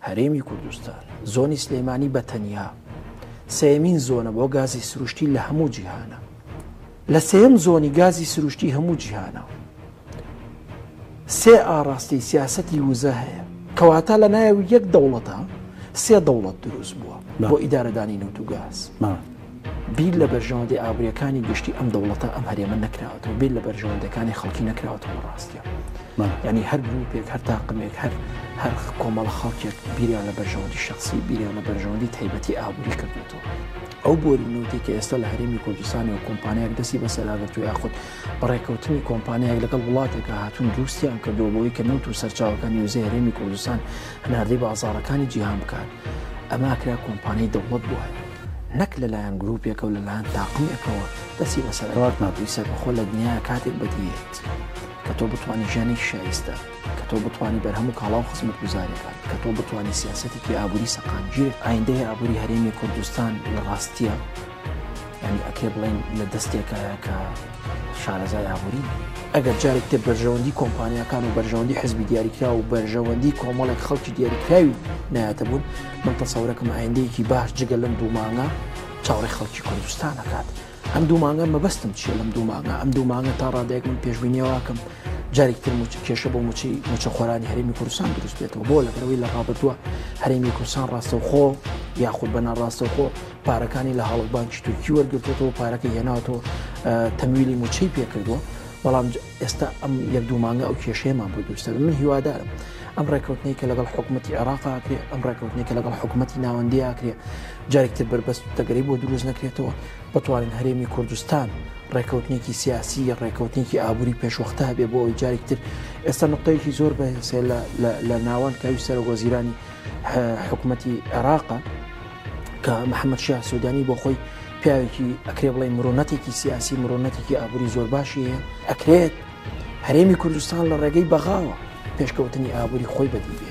هەرێمی کوردستان زۆنی سلێمانی بە تەنیا سێیەمین زۆنە بۆ گازی سروشتی لە هەموو جیهانە. لە سێیەم زۆنی گازی سروشتی هەموو جیهانە سێ ئاڕاستەی سیاسەتی وزە هەیە. کەواتە لە ناوی یەک دەوڵەتە سێ دەوڵەت دروست بووە بۆ ئیدارەدانی نەوت و گاز. بیر لە بەرژەوەندی ئابووریەکانی گشتی ئەم دەوڵەتە ئەم هەرێمە نەکراوەتەوە، بیر لە بەرژەوەندەکانی خەڵکی نەکراوەتەوە لە ڕاستیە. یعنی هەر گروپێک هەر تاقمێک هەر هەر کۆمەڵە خەڵکێک بیریان لە بەرژەوەندی شخصی بیریان لە بەرژەوەندی تایبەتی ئابووری کردوێتەوە. ئەو بۆری نەوتێک کە ئێستا لە هەرێمی کوردستانی و کۆمپانیایەک دەستی بەسەراگرتو یاخود بەڕێکەوتنی کۆمپانیایەک لەگەڵ وڵاتێکە هاتوون دروستیان کردووە بۆی کە نەوت و سەرچاوەکانی وزەی هەرێمی کوردستان هەناردەی بازاڕەکانی جیهان بکات ئەمە کرا کۆمپانیای دەوڵەت بووە نەک لەلایەن گروپێکە و لەلایەن تاقمێکەوە دەستی بەسەر نابووی سەربەخۆ لە دنیا کاتێک بەدیێت کە تۆ بتوانانی ژیانێکی شایستە کە تۆ بتوانی بەرهەم و کاڵا و خزمەتگوزاریەکان کە تۆ بتوانی سیاسەتێکی ئابووری سەقامگیر ئایندەی ئابووری هەرێمی کوردستان لە ڕاستیە ینی ئەکرێ بڵێن لە دەستێکایە کە شارەزای ئابووری ئەگەر جارێک تر بەرژەوەندی کۆمپانیاکان و بەرژەوەندی حزبی دیاریکرا و بەرژەوەندی کۆمەڵێک خەڵکی دیاریکراوی نایەتە بوون من تەسەورەکەم ئایندەیەکی باش جگە لەم دوو مانگە چاوەڕێی خەڵکی کوردستان ئەکات. ئەم دوو مانگە مەبەستم چییە لەم دوو مانگە ئەم دوو مانگە تا ڕادەیەک من پێشبینی واکەم جارێکی تر موچە کێشە بۆ موچەی موچەخۆرانی هەرێمی کوردستان دروست بێتەوە بۆ لەبەرەوەی لە ڕابردووە هەرێمی کوردستان ڕاستەوخۆ یاخود بە ناڕاستەوخۆ پارەکانی لە هاڵک بانکی تورکی وەرگرتوێتەوە پارەکەی هێناوەتەوە تەمویلی موچەی پێکردووە بەڵام ئێستا ئەم یەک دوو مانگە ئەو کێشەیەمان بۆ دروستە من هیوادارم ئەم ڕێککەوتنەی کە لەگەڵ حکوومەتی عێراق ئاکرێ ئەم ڕێککەوتنەی کە لەگەڵ حکوومەتی ناوەندی ئاکرێ جارێکتر بەربەست و تەگەری بۆ دروست نەکرێتەوە بتوانین هەرێمی کوردستان ڕێککەوتنێکی سیاسی ڕێککەوتنێکی ئابووری پێشوەختە هەبێ بۆ ئەوەی جارێکتر ئێستا نقطەیەکی زۆر بەهێزە لە ناوەند کاوی سەرۆک وەزیرانی حکوومەتی عێراقە کە محەممەد شیاع سودانی بۆ خۆی پیاوێکی ئەکرێ بڵێ مرۆنەتێکی سیاسی مرۆنەتێکی ئابووری زۆر باشی هەیە ئەکرێت هەرێمی کوردستان لە ڕێگەی بەغاوە پێشکەوتنی ئابووری خۆی بەدی بێنێت.